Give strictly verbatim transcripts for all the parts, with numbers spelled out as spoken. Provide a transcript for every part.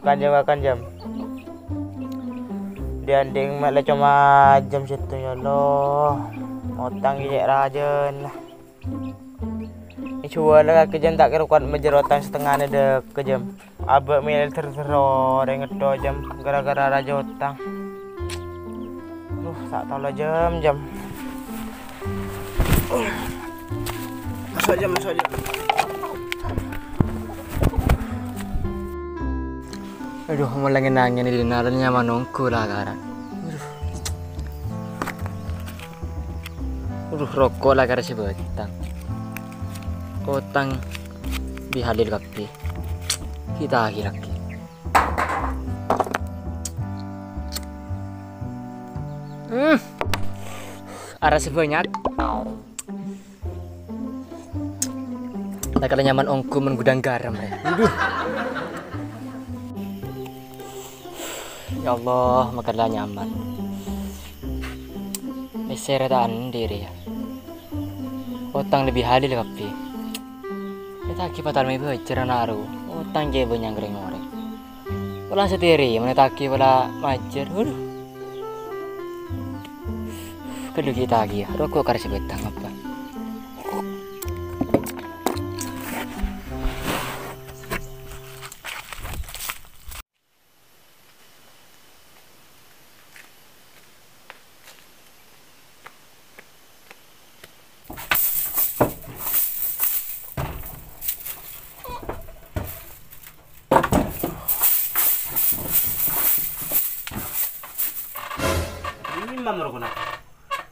Kan jam, kan jam. Dianding me' la coma jam sèttong, ya Allah. Otang ghi' rajâna. Juwâl kakè jam ta' kèra kowat majâr otang satengnga dâ' ka jam. Abâ' mèlè ter-, terro orèng ngetto jam gara-gara rajâ otang. Duh, ta' tao la jam, jam. Maso' jam, maso' jam. Adhu, mon la ngen-angen è dinna' la nyaman ongghu lakaran. Adhu. Adhu, roko' lakar sè bâtang. Otang bi Halil kabbhi. Kita lagi-lagi. Hmm. Arassa bânnya'. Makala nyaman ongghu mon ghudhâng ghârem, rè. Adhu. Ya Allah, makala nyaman. Pèssè rè ta' andi' rè, ya. Otang lebbi Halil kabbhi. Ètagi patal mè' bâjâr ana' ro. Otang cè' bânnya' rèng-orèng. Pola satèya rè, mon ètagi pola majâr. Adhu. Ghâllu ghi' tagi, ya. Roko' karè sè bâtang apa? Imam rokona.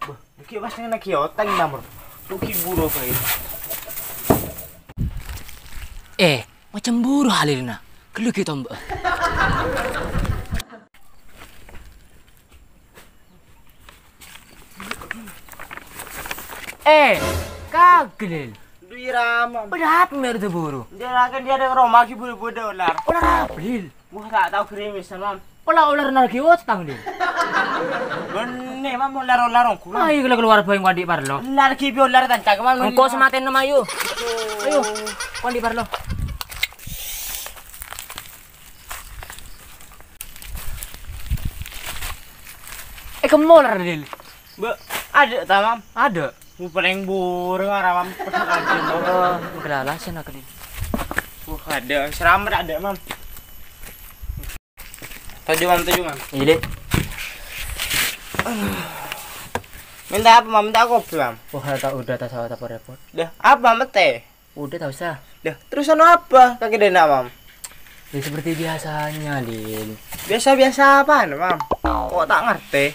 Bâh, ghi' pas neng lagi otang Imam ro. Tuh ghi' buru bhâi. Eh, macemburu Halilna. Ghâllu ghi' tombu'â. Eh, kaghâl. Dui rama. Padâ apa mè' buru? Dia lagi dia ada roma ghi' buru-buru olar. Olar apa, Lil? Wah, ta' tao gerimis, Mam. Pola olar naraghi otang, Lil. Bânnè, Mam, olar-olar ongghu, Mam. Ayo, kala kalowar bhâi, engko' andi' parlo. Olar ghi' bi olar tancak, Mam. Engko' samatèna, ayo. Ayo, engko' andi' parlo. Eh, kemmo olar, Lil. Bâ, adâ' ta, Mam? Adâ'. Bu, palèng burung ara, Mam. Pedak aja, Mam. Oh, maghâlâ sèna kènè. Wah, adâ'. Selamat adâ', Mam. Toju', Mam, toju', Mam. Iyâ, Lè'. Mènta apa, Mam? Mènta kopi, Mam? Wah, ta' udah, ta' sah, ta' repot. Dah, apa, Mam, tè? Udah, ta' usah. Dah, terus anu apa? Kakè dâna, Mam? Ya, seperti biasanya, Lil. Biasa-biasa apaan, Mam? Kok ta' ngartè?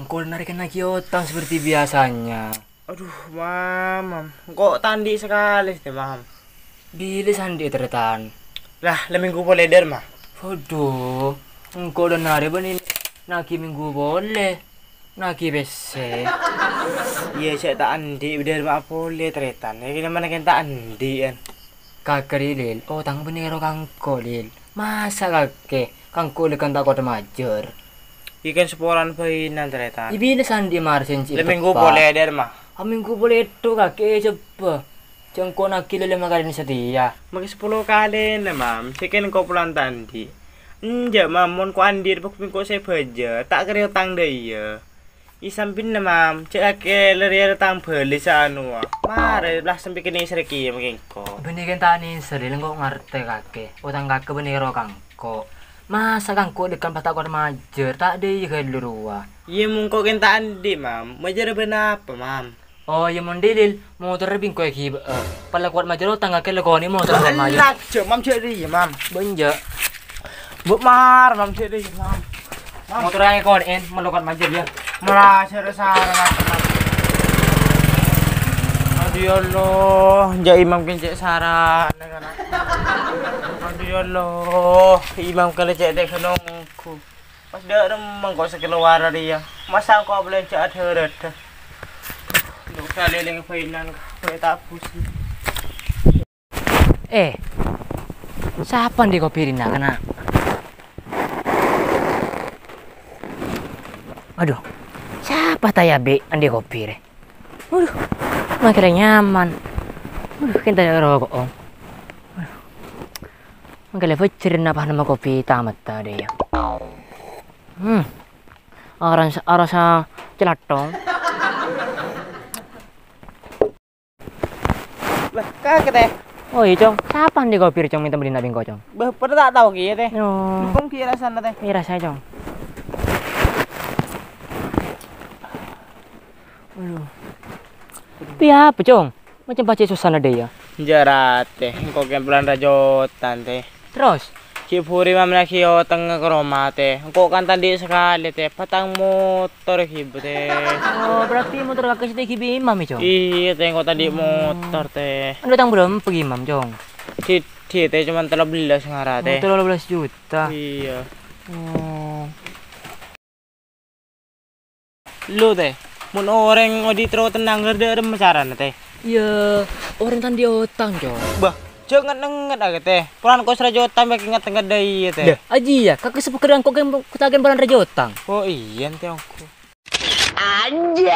Engko' narèkana ghi' otang seperti biasanya. Adhu, Mam, Mam. Engko' ta' andi' sakalè satèya, Mam. Bilâ sè andi', tarètan? Lah, la minggu polè, Dar, Mam. Waduh, engko' dâna arè bânnè naghi minggu polè. Naghi pèssè. Iyâ, cè' ta' andi', Dar, Mam, polè, tarètan. Iyâ, kènè mana kèn ta' andi', kan? Kakè rè, Lil. Otang bânnè karo ka engko', Lil. Masa' kakè, ka engko' lè kan ta' kowat majâr. Iyâ kan saporana bhâi nan, tarètan. Iyâ bilâ sè andi' marsen cè' La minggu polè, Dar, Mam. Ah, minggu polè ètto kakè, coba. Jhâ' engko' naghi lèma kalèna satèya. Makè sapolo kalèna, Mam. Sè kèn engko' polana ta' andi'. Enjâ', Mam, mon ko' andi' bâk engko' sè bâjâ, ta' kèra otang dâ' iyâ. Isam binna, Mam, jhâ' kakè lèrèyâ tang bâli sè anuwa. Marè, lah, sambi kènè sèrè kèya makè engko'. Bânnè kèn ta' nèsèr, Lil, engko' ngartè kakè. Otang kakè bânnè karo ka engko'. Masa' ka engko' lè kan pas ta' kowat majâr, ta' dâ' iyâ ghâllu rowa. Iyâ, mon ko' kèn ta' andi', Mam. Majârâ bân apa, Mam? Oh, iyâ, mon dâ' Lil, motorra bi' engko' èghibâ'â. Pas la kowat majâr otang kakè lakonè motorra kowat majâr. Enak, jhâ', Mam, jhâ' rèya, Mam. Bânjâ'. Bu' mar, Mam, jhâ' rèya, Mam. Mam. Motorra èkonè'è, mon la kowat majâr, yâ. Mara sara-sara, Mam. Adhu, ya Allah, jhâ' Imam kèn cè' sara. Adhu, ya Allah, Imam kala cè' tèghâ nongghu. Pas dâ' remma engko' sakalowara rèya. Masa' engko' abâlânjhâ adhâ-râdhâ. Dhu, salèlèng bâinan, ghâbây ta' busi. Eh, sapa andi' kopi rèya, kana'? Adhu, sapa ta' yâ bi' andi' kopi rè? Adhu, makè la nyaman. Adhu, kènta roko'. Adhu. Mangkèlè bhâjjhrâ napa nemmo kopi tamat ta' dâ' iyâ. Hmm. Arassa, arassa celathong. Lah, kakè, Tè. Oh, iyâ, Cong. Sapa andi' kopi, Cong, mènta bâdhina bi' engko', Cong? Bâh, padâ ta' tao kèya, Tè. Yo. Dukung kèya rassana, Tè. Iyâ, rassa, Cong. Aduh. Piye apa, Cong? Macem pajhât sossana dâ' iyâ. Jârâ, Tè. Engko' kèng polana rajotan, Tè. Terros? Ghi' bhuru Imam naghi otangnga ka roma, Tè. Engko' kan ta' andi' sakalè, Tè. Patang motor ghi', Tè. Oh, berarti motor kakè sè èghi bi' Imam, yâ, Cong? Iyâ, Tè, engko' ta' andi' motor, Tè. Andi' otang bârâmpa ghi' Imam, Cong? Ghi', ghi', Tè, coma tello bellâs ngara, Tè. Oh, tello bellâs juta. Iyâ. Oh. Lo, Tè, mon orèng odi' terro tennang, dâ' remma carana, Tè? Iyâ, orèng ta' andi' otang, Cong. Bâh, jhâ' nget-nengnget, Tè. Polana engko' sarajuta mè' nget-nengnget dâ' iyâ, Tè. Dâ, ajiyâ, kakè sè pèkkèr engko' kèng ta' kèng polana rajotan. Oh, iyâ, Tè, engko'. Anjay.